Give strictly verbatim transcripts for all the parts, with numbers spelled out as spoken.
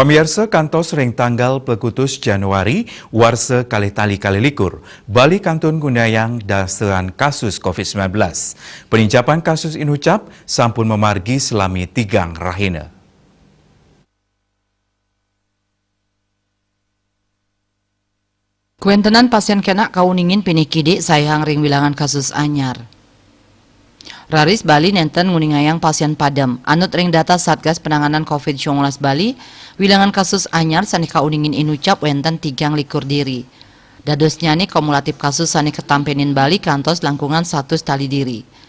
Pamiarsa, kantos ring tanggal pekutus Januari warsa kalih tali kalih likur, Bali kantun nguningayang dasaang kasus covid sembilan belas. Penincapan kasus inucap sampun mamargi salami tigang rahina. Kawentenan pasien kenak kauningin pinih kidik saihang ring wilangan kasus anyar. Raris Bali nenten nguningayang pasien padem. Anut ring data Satgas Penanganan covid sembilan belas Bali, wilangan kasus anyar sane kauningin inucap wenten tigang likur diri. Dadosnyane kumulatif kasus sane katampenin Bali kantos langkungan satus tali diri.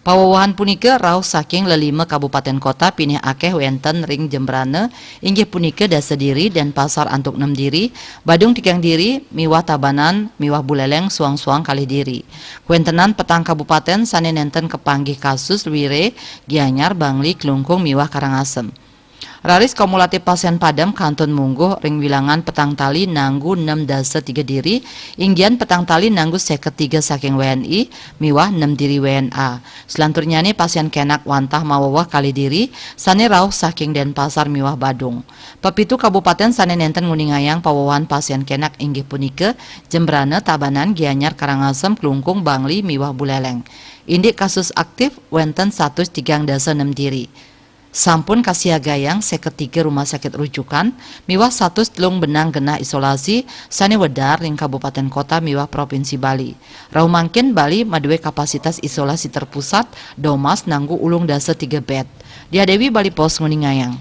Pawewehan punika rauh saking lelima kabupaten kota pinih akeh wenten ring Jembrana, inggih punika Dasa Diri, Denpasar antuk nem diri, Badung tigang diri, miwah Tabanan miwah Buleleng suang-suang kalih diri. Kawentenan petang kabupaten sane nenten kapanggih kasus luire, Gianyar, Bangli, Klungkung miwah Karangasem. Raris kumulatif pasien padem kantun mungguh ring wilangan petang tali nanggu nem dasa tiga diri, inggian petang tali nanggu seket tiga saking W N I miwah nem diri W N A. Selanturnyane pasien kenak wantah maweweh kalih diri sane rauh saking Denpasar miwah Badung. Pepitu kabupaten sane nenten nguningayang pawewehan pasien kenak inggih punika Jembrana, Tabanan, Gianyar, Karangasem, Klungkung, Bangli miwah Buleleng. Indik kasus aktif wenten satus tigang dasa nem diri. Sampun kasiagayang seket tiga rumah sakit rujukan miwah satus telung benang genah isolasi sane wedar ring kabupaten kota miwah provinsi Bali. Rauh mangkin Bali madue kapasitas isolasi terpusat domas nanggu ulung dasa tiga bed. Dia Dewi, Bali Post, nguningayang.